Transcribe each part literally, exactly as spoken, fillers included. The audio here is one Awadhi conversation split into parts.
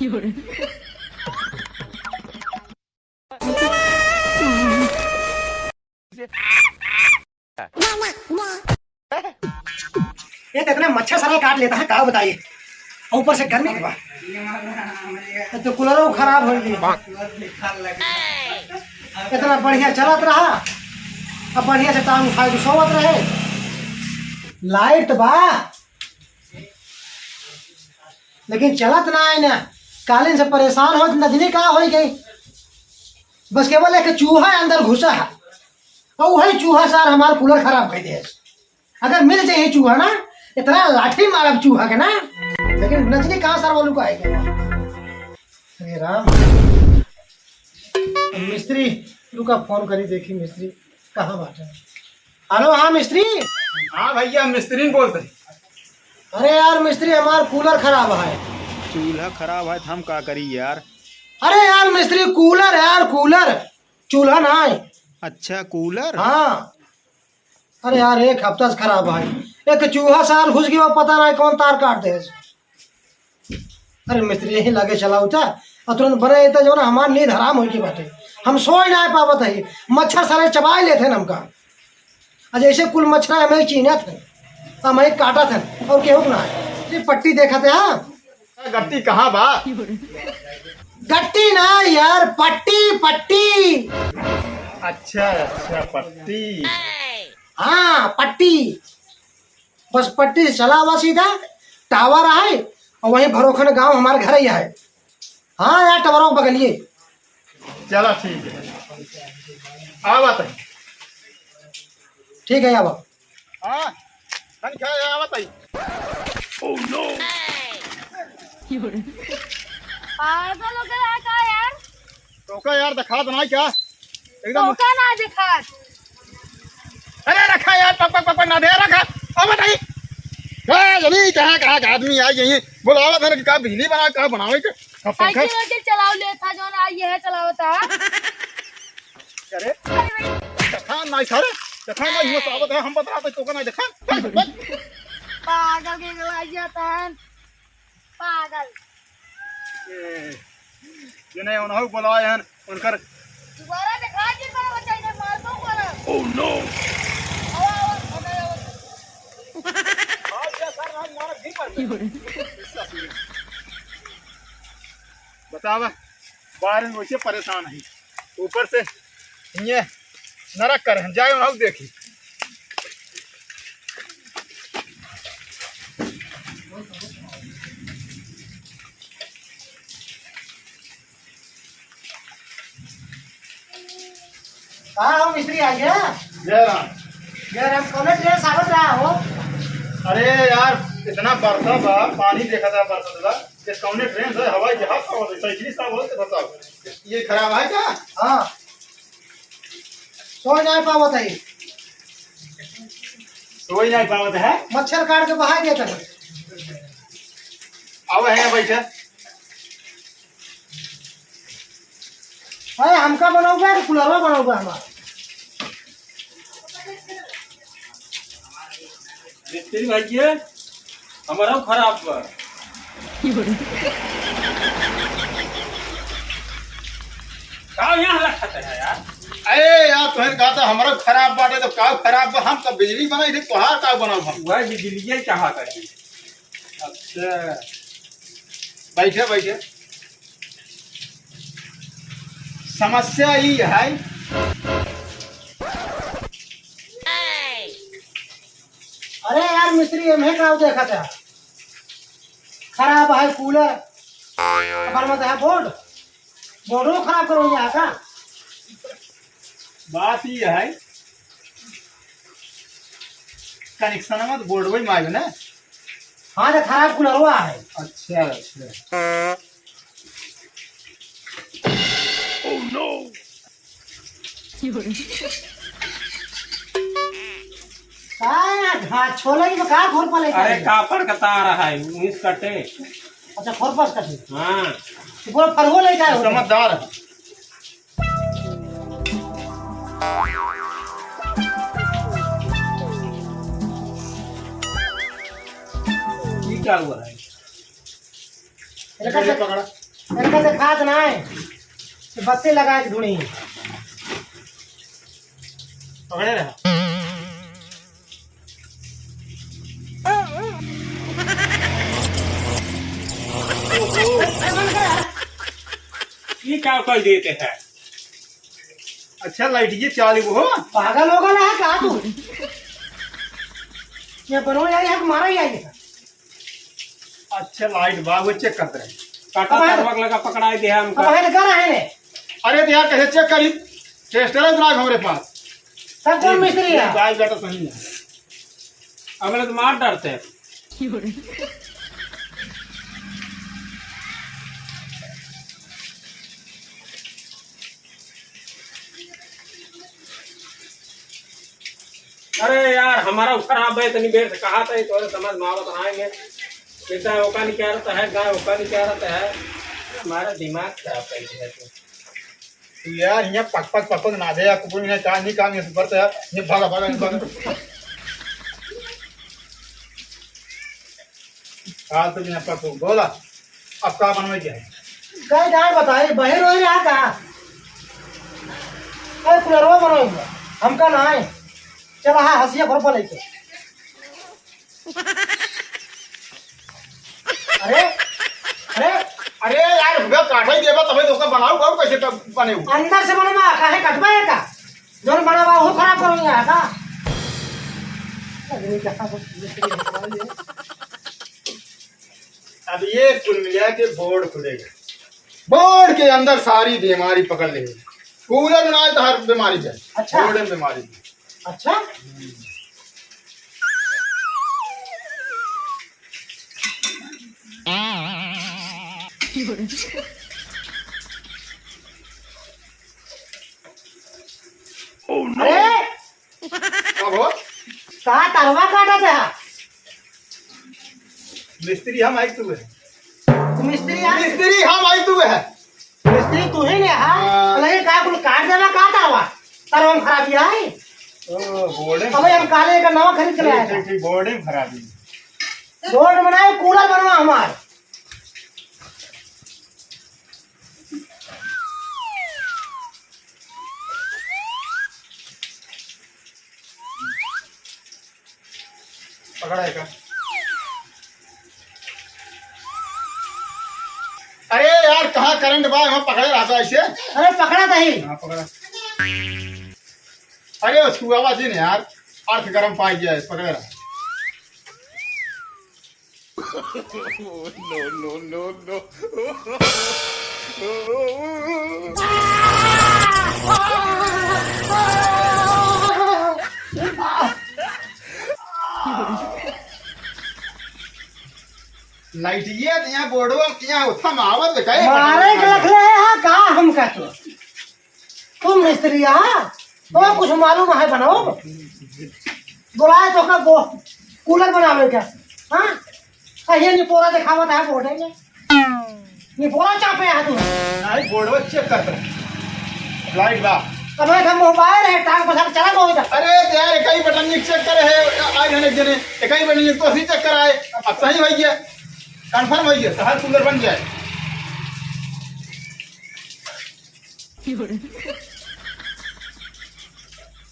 ये तो इतना मच्छर सारा काट लेता है, का बताइए। और ऊपर से गर्मी के बाद तो कूलरो खराब होइ गई। इतना बढ़िया चलत रहा, अब बढ़िया से टांग उठाए के सोवत रहे। लाइट तो बा, लेकिन चलत ना है ना। कालिन से परेशान होत, न जाने का होइ गई। बस केवल एक चूहा अंदर घुसा है, और वही चूहा सार हमार कूलर खराब कर दे। अगर मिल जाए चूहा ना, इतना लाठी मारब चूहा के ना, लेकिन न जाने कहाँ सार वो लुका है। अरे राम, मिस्त्री, रुका, फोन करी, देखी मिस्त्री कहाँ बाटे। हेलो, हाँ मिस्त्री। हाँ भैया, मिस्त्री बोलते हैं। अरे यार मिस्त्री, हमार कूलर खराब है। चूल्हा खराब है तो हम का करी यार? अरे यार मिस्त्री, कूलर यार, कूलर, चूल्हा ना है। अच्छा, कूलर? हाँ। अरे यार, एक हफ्ता से खराब है। एक चूहा सार घुस गया, पता नहीं कौन तार काट दे। अरे मिस्त्री, यही लगे चलावता, और तुरंत बने इतना जो ना हमार नींद हराम होई के बाटे। हम सोई ना पावत है, मच्छर सारे चबाए लेते हैं हमका। आ जैसे कुल मच्छर हमें चीनत है, हमें काटत है, और केहू के ना है। ये पट्टी देखत है, हाँ? गट्टी कहाँ बा? गट्टी ना यार, पट्टी, पट्टी। अच्छा, अच्छा, पट्टी। हाँ, पट्टी। बस पट्टी से चला हुआ सीधा, टावर आए, और वहीं भरोखन गांव हमारे घर ही आए। हाँ यार, टावर बगलिए। चला ठीक है, आवत है। ठीक है, आवा। हाँ, तन क्या आवत है? पागल हो गया है का यार? तोका यार दिखात नाई का? एकदम तोका ना दिखात। अरे रखा यार, पक, पक, पक, पक, ना दे, रखा। अब बताई। का जनी कहाँ, कहाँ का आदमी आई यहीं? बोलावा था कि का बिजली बना, का बनावे के? का पंखा? साइकिल वाइकिल चलाओ ले था, जो ना ये है चलावता। अरे, अरे भाई। देखा नाई सारे, देखा नाई, वो सावत है, हम बता रहे तोका नाई देखा। पागल के गला जाता है। पागल। ए, जिन्हें उन्हों बुलाए हैं, उनकर दोबारा दिखा के करो, बच्चा, इधर मार दो, मारो। Oh no! आवा, आवा, आवा, आवा। आज ये सर, आज मारा भी पड़ गया। बतावा, बाहर में वैसे परेशान है, ऊपर से ये नरक कर हैं, जाए वहाँ देखी। का हो मिस्त्री, आ गया? जय राम। जय राम, कौन ड्रेस आवत रहा हो? अरे यार, इतना बरसा बा, पानी देखा था बरसा था, ये कौने ट्रेन से हवाई जहाज से होते, साइकिल से होते बताओ। ये खराब है का? हाँ। सो जाए पावत है। सो ही नहीं पावत है। मच्छर काट के बहा देता है। अब है बैठे। अरे हमका बनाओगे कि कुलरवा बनाओगे हमारा? मिस्त्री भाई के हमारा खराब बा। का यहाँ लखत है यार? अरे यार, तोहन कहा था हमारा खराब बाटे तो का खराब बा? हम तो बिजली बनाई थे, तोहार का बनाओ हम? वह बिजलिए चाहा करी। अच्छा, बैठे, बैठे। समस्या ई है। अरे यार मिस्त्री, एम्हे का देखत है? खराब है कूलर, हमारे मत है बोर्ड, बोर्डो खराब करो यहाँ का। बात ई है, कनेक्शन में तो बोर्ड वही मांगे ना। हाँ, तो खराब कूलरवा है। अच्छा, अच्छा। का घात छोले की तो का घोर पले अरे, का? कापड़ का तार है, उन्नीस कटे। अच्छा, फोर पास कटे। हाँ। तो पूरा फरवो ले जाए हो। समझदार है। ये क्या हुआ है? इधर ले पकड़ा। इनका देखात ना है। ये बत्ती लगा के ढूंढी। पकड़े रहा। ये क्या कर देते हैं? अच्छा, लाइट ये चालू हो? पागल हो गया है का तू? ये बनो आई है, तुम्हारा ही आई है। अच्छा, लाइट बा, वो चेक करते रहे। काटा अब है, तरवा लगा पकड़ाए दिया हमका। अब है तो कर रहे हैं। अरे तो यार, कैसे चेक करी? टेस्टर है ना हमरे पास। सब कौन मिस्त्री है? भाई बेटा सही है। अब तो मार डरते हैं। अरे यार, हमारा खराब है, इतनी देर से कहा था, ये तोरे समझ में आवत ना आएंगे। ये गाय ओका नहीं कह रहता है, गाय ओका नहीं कह रहता है। हमारा दिमाग खराब कर दिया तू। तू यार, यहाँ पक पक पक पक ना दे यार, कुकुर ने काम नहीं, काम ये करता है, ये भागा, भागा, भागा। हाल तो बिना पक बोला, अब का बनवे के है? कई गाय बताई, बहिर हो रहा का? अरे कुलरवा बनवे, हमका ना है। चला हाँ, हंसिया घर पर लेके। अरे, अरे। अरे यार, रुपया काटा ही देबा, तबे तो ओकर बनाऊ, और कैसे तब बने हो? अंदर से बनवा, काहे कटवा है का? जोन बनावा, वो खराब करो यहाँ का? अरे, कहाँ पर अब ये कुल मिला के बोर्ड खुलेगा। बोर्ड के अंदर सारी बीमारी पकड़ लेगी। कूलर में ना आए तो हर बीमारी जाए। अच्छा। बोर्ड में बीमारी। अच्छा। Oh no! अरे! का हो? का तरवा काटा था? मिस्त्री हम आई तू है। मिस्त्री हम? मिस्त्री हम आई तू है। मिस्त्री तू ही ने, हाँ? हाँ। अरे का कुल काट देला का तरवा? तरवा में खराबी आई? ओ, बोर्ड में अबे हम काले का नवा खरीद के ले आया ठीक, था। ठीक, ठीक, बोर्ड में खराबी। बोर्ड बनाए, कूलर बनवा हमार। पकड़ा है का? अरे यार, कहाँ करंट बा? वहाँ पकड़े रहता ऐसे। अरे पकड़ा नहीं। हाँ, पकड़ा। अरे उसको आवाज ही नहीं यार, अर्थ गरम पाई गया है, पकड़े रहा। No, no, no, no। लाइटिया तो यहाँ बोर्डवा यहाँ उठा में आवत है, काहे मारे के रख ले है का हम का तो? तुम मिस्त्री, हाँ? तो कुछ मालूम है बनाओ? बुलाए तो का गो-, कूलर बनावे क्या? हाँ? कहिए निपोरा दिखावत है बोर्डे में। निपोरा चापे है तू। नहीं, बोर्डवा चेक करते हैं। लाइट बा। अब एक हम मोबाइल है, टांग पसार चला गो इधर। अरे यार, एक ही बटन निक चेक करे है, आज हने जने, एक ही बटन निक तो असी चेक कराए। अब सही हो गया, कंफर्म हो गया, तो हर कूलर बन जाए।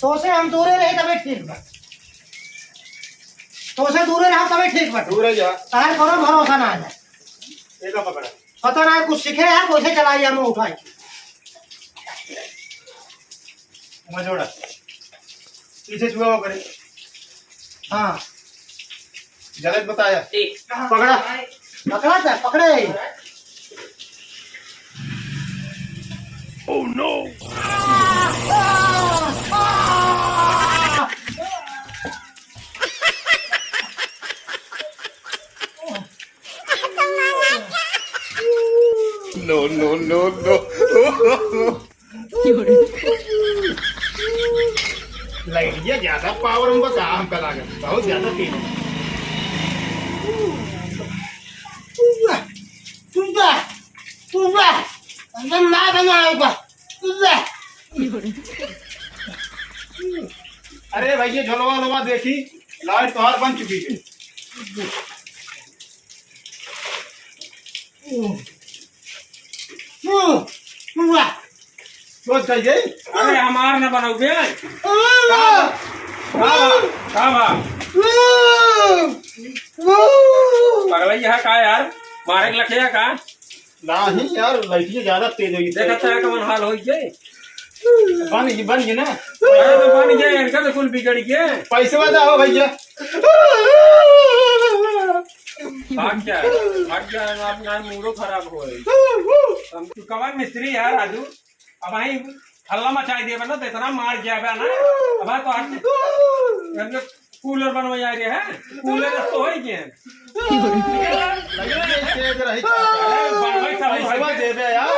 तोसे हम दूरे रहे तबे ठीक बा। तोसे दूरे रहा तबे ठीक बा। दूरे जा। तार कौनो भरोसा ना है। एका पकड़ा। पता ना कुछ सीखे रहा, कैसे चलाई हम उठाई। मजोड़ा। पीछे छुआ करे। हाँ। गलत बताया। ठीक। पकड़ा। पकड़ा था, पकड़े। Oh no! No, no, no, no। लाइटिया ज्यादा पावर में बा, काम का लागत, बहुत ज्यादा तेज। पूरा, पूरा, पूरा, एकदम ना बनाएगा, पूरा। अरे भाई, ये झोलवा लोवा देखी, लाइट तोहार बन चुकी है। वाह, सोच गई गई। अरे हमार न बनौबे। का बा? का बा? पगलई है का यार? मारे के लखे है का? नहीं यार, लड़की ज्यादा तेज होगी। देखत है कौन हाल होई गई। बन गई, बन गई ना। अरे तो बन गया, इनका तो कुल बिगड़ गया। पैसे वाला हो भैया। भाग जा, भाग जा, अपना मूडो खराब हो। हम कवन मिस्त्री यार राजू, अब आई हल्ला मचाई देबे ना, तो इतना मार जाबे ना। अब तो आज हमने कूलर बनवाई आ रहे हैं, कूलर तो हो ही गए। लगे तेज रही। अरे, बनवाई सब पैसा देबे यार।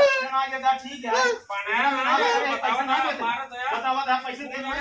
ठीक है। बनाया, बनाया, पैसा ना देता। बतावा, पैसा देना है।